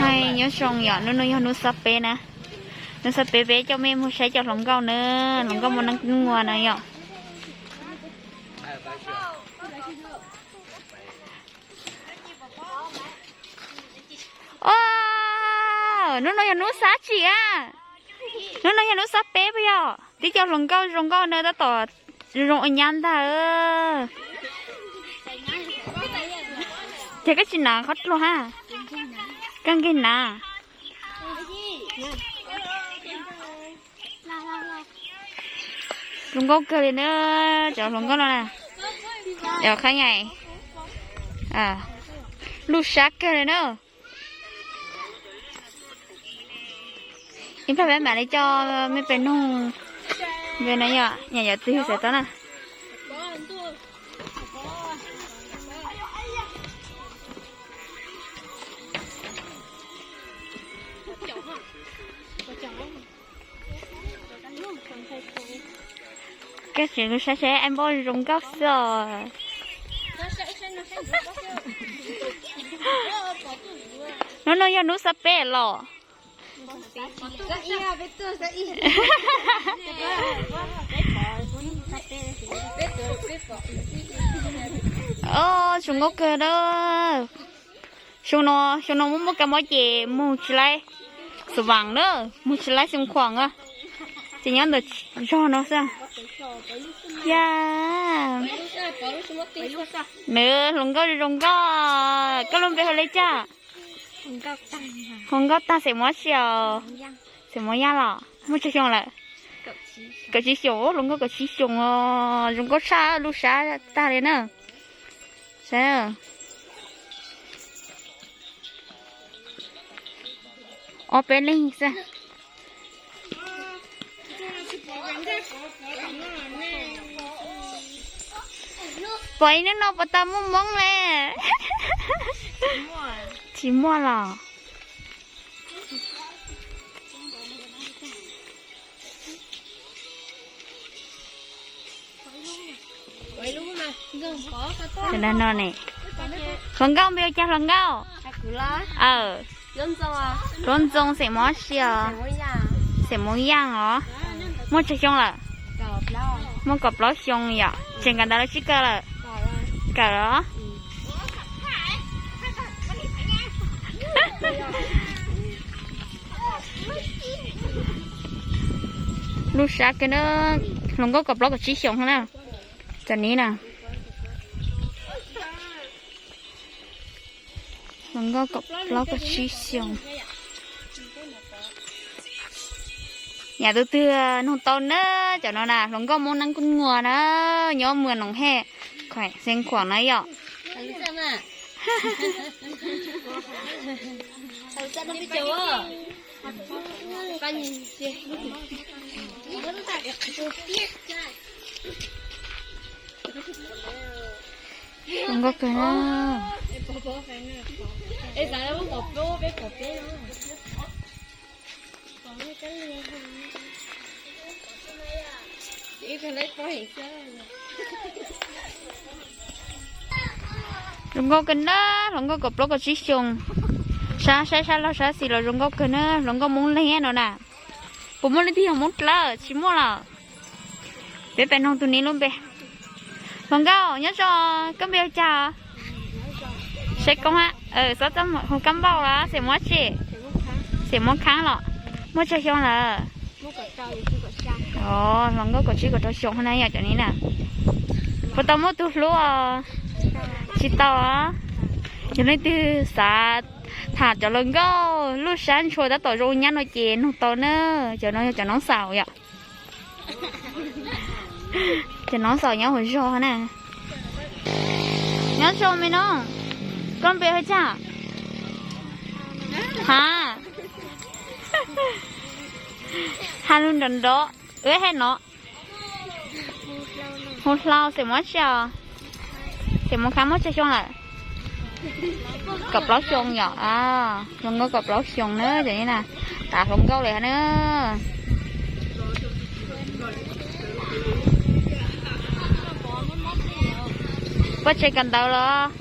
Nyob zoo yom, hnub no yog hnub xab peb na. Hnub xab peb peb coj mej mus saib cov hluas nkauj na, hluas nkauj Moob Neeb Kub Muas na yom. Hnub no yog hnub xab tsi a? Hnub no yog hnub xab peb puas yog? Tib co hluas nkauj zoo nkauj na tab tom zoo zoo ua nyab ntag. Ces koj tsis hnav qhov dluag hab? Koj nkeeg hnav. Zoo nkauj kawg li na, cov hluas nkauj no na. Qhab nyais, lub sab kawg li na. Ib pliag peb mam li coj mej pem noog. Npe no yog nyam yov twg xav tau na. Koj tseem lub sab sab es npauj zoo nkauj xwb os. Hnub no yog hnub xab peb los. Os, zoo nkauj kawg na. Xyoo no, xyoo no muaj muaj kab mob ces moog tsis laib xav vaam na, moog tsis laib xyoo khuam a, ces nyob ntawm zog no xwb. Yaj, nws hluas nkauj zoo nkauj. Koj lub npe hu le cas? Hluas nkauj tag xeem Moob tsi os? Xeem Moob Yaj los? Muaj tsawg xyoo lawm? Kaum tsib xyoos, hluas nkauj kaum tsib xyoos os, zoo nkauj tshaj lub sab tag li na. Saib, ob peb leeg xwb. Pom ib hnub no puas tau muaj moob le? Tsis muaj los? Hluas nkauj npe hu cas hluas nkauj? Tub Ntxoo xeem Moob tsi os? Xeem Moob Yaaj os. Muaj tsawg xyoo lawm? Muaj kaum plaub xyoo yom. Tseem kawm ntawv los tsis kawm lawm? Kawm los. Lub sab kawg na, hluas nkauj kaum plaub kaum tsib xyoos na. Cov ni na, hluas nkauj kaum plaub kaum tsib xyoos. Yam tus twg nug tau na, cov no na hluas nkauj Moob Neeb Kub Muas na, nyob Muas Noom Hej, Xeev Khuam na yom. Zoo nkauj kawg na. Zoo nkauj kawg na, hluas nkauj kaum plaub kaum tsib xyoos. Sab saib sab laug sab xis los zoo nkauj kawg na, hluas nkauj Moob Leeg no na. Puas muaj leej twg yog Moob Dlawb? Tsis muaj lawm. Peb pem noog tus ni lub npe. Hluas nkauj nyob zoo, koj npe hu cas? Saib koob, xob txaj muag hu kab npauj los xeem Moob tsi? Xeem Moob Khaab los? Muaj tsawg xyoo lawm? Hluas nkauj kaum tsib kaum rau xyoo na yom cov ni na. Puas tau muaj tus hlub os? Tsis tau os. Yog leej twg xav tham cov hluas nkauj lub sab ntshua tab tom zoo nyab no ces nug tau na. Cov no yog cov noob xaum yom. Cov noob xaum nyob hauv zog na. Nyob zoo me noob, koj npe hu cas? Ha, ha lug nrov nrov, wb hais no. Hu Hlau, xeem Moob tsi os? Xeem Moob Khaab, muaj tsawg xyoo lawm? Kaum plaub xyoo yom. Hluas nkauj kaum plaub xyoo na cov ni na. Tav hluas nkauj lawm na. Puas tseem kawm ntawv los?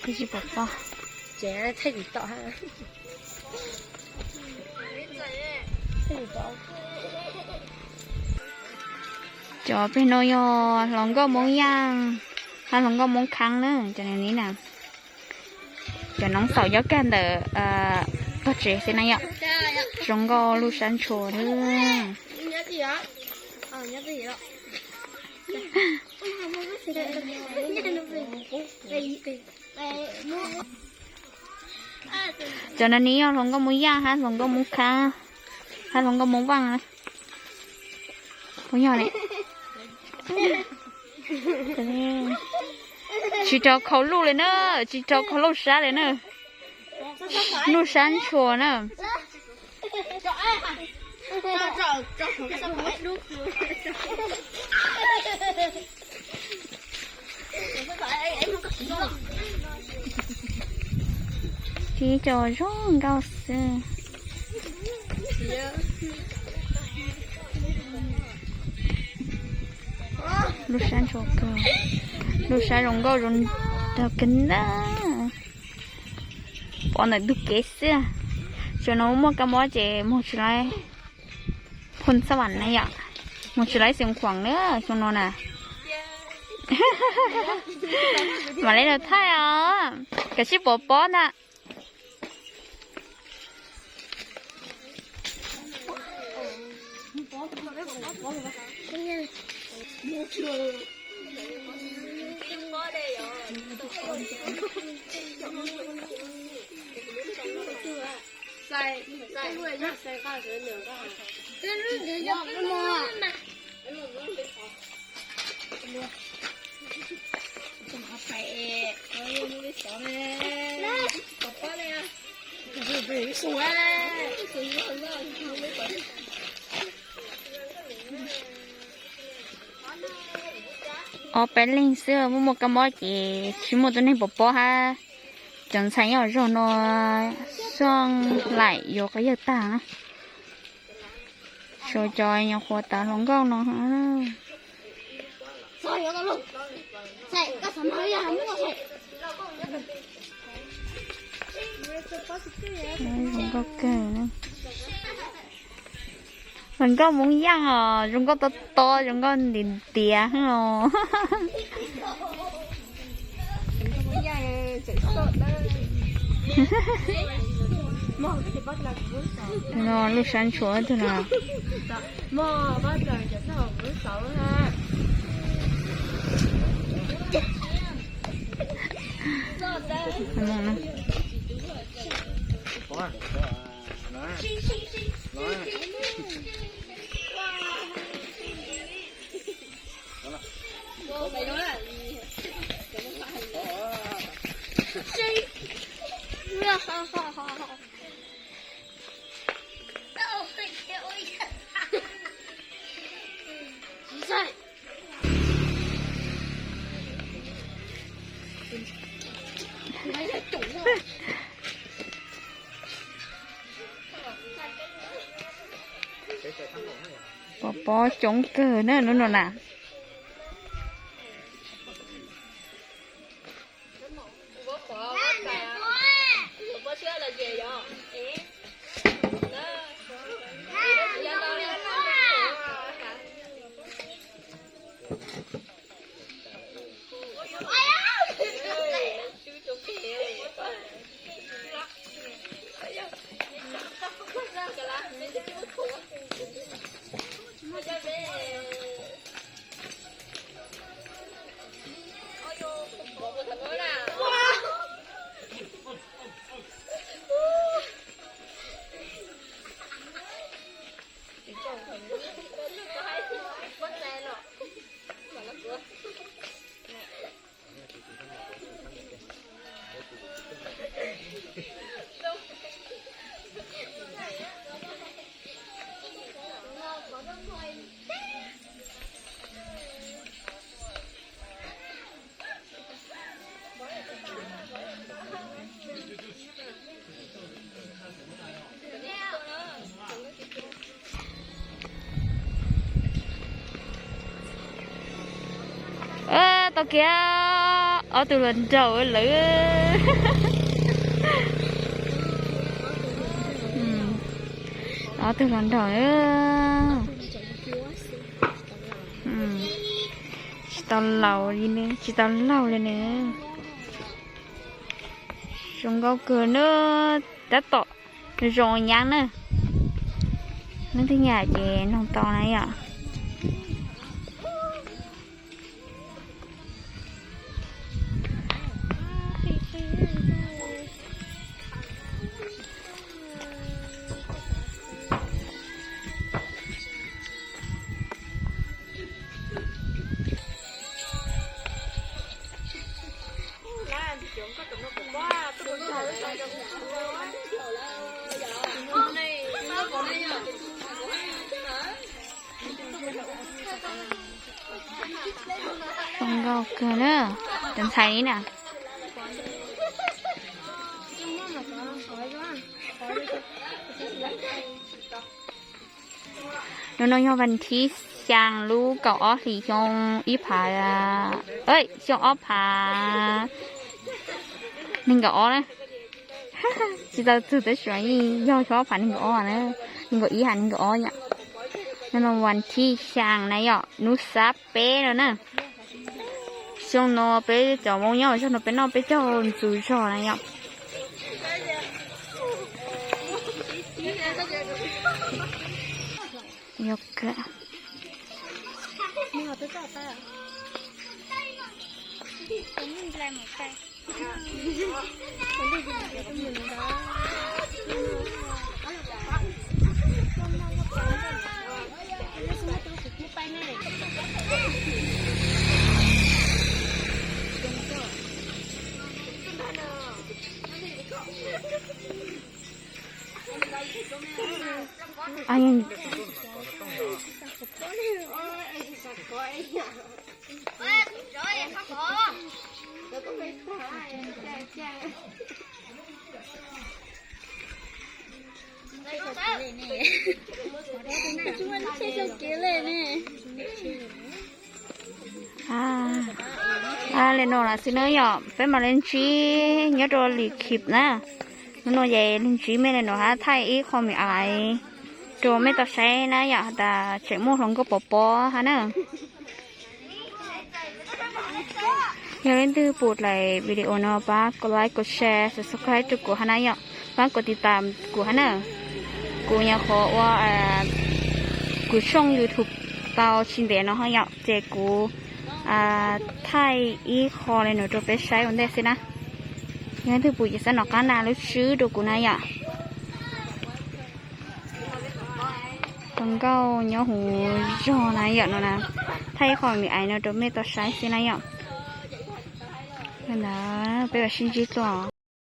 Tsis pom pob. Ces thaij vim tom ha. Cov pem no yog hluas nkauj Hmoob Yaj hab hluas nkauj Hmoob Khaab na, cov no ni na. Cov noob xaum nyob kag ntawm tog tsev xwb na yom. Zoo nkauj lub sab ntshua na. Cov no ni yog hluas nkauj Hmoob Yaj hab hluas nkauj Hmoob Khaab hab hluas nkauj Hmoob Vaaj. Puas yog ne? Tsis rau khau luj li na, tsis rau khau luj sab li na. Luj sab ntshua na. Tib co zoo nkauj xwb. Lub sab ntshua kawg, lub sab zoo nkauj zoo nraug kawg na. Pov ntawm ntug kev xwb. Tam no muaj kab mob ces moog tsis laib phoo xab vam na yom, moog tsis laib xyoo khuam na, xyoo no na. Mam li los thaij os, kav tsij pov pob ntag. Ob peb leeg xwb, muaj muaj kab mob ces tsis muaj tus neeg pov pob hab. Cov ntxhais nyob zog no xyoo laim yuav quav yawg tag na. Tshuav cov nyuam qhuav tawv hluas nkauj no. Zoo nkauj kawg. Hluas nkauj Hmoob Yaj os, zoo nkauj tob tob, zoo nkauj ntiav ntiav os. No lub sab ntshua tug no. Pov pob coob kawg na hnub no na. Tau kiag. Ob tug hluas nraug lawm. Ob tug hluas nraug. Tsis tau laus li, tsis tau laug li ne. Zoo nkauj kawg na, tab tom zoo nyab na. Leej twg nyiam ces noog tau na yom. Zoo nkauj kawg na, cov ntxhais li na. Hnub no yog vas thib xyaa lub kaum ob hlis xyoo ib phav, xyoo ob phav nees nkaum ob na. Tsis tau txug tab sis yog xyoo ob phav nees nkaum ob na, nees nkaum ib hab nees nkaum ob yom. Hnub no vas thib xyaa na yom, hnub sab peb lawm na. Xyoo no peb cov Hmoob nyob zog no peb noj peb caug ntxuv zog na yom. Li no lawm xwb na yom, peb mam li ntsib nyob rau lwm clip na. Hnub no ces li ntsib mej li no hab thaij ib qho me ais rau mej tau saib na yom, has tas tseem muaj hluas nkauj pov pob hab na. Yog leej twg pum daim video no pab kov like, kov share, subscribe rau kuv hab na yom. Pab kov tiv tam kuv hab na. Kuv nyuam qhuav ua kuv tshooj YouTube tau tsis ntev no ho yom, ces kuv thaij ib qho li no rau peb saib ua ntej xwb na. Yog leej twg pum ces xav nov qab na lub tswb rau kuv na yom. Hluas nkauj nyob huv zog na yom no na. Thaij ib qho me ais no rau mej tau saib xwb na yom. Peb mam sib ntsib dlua.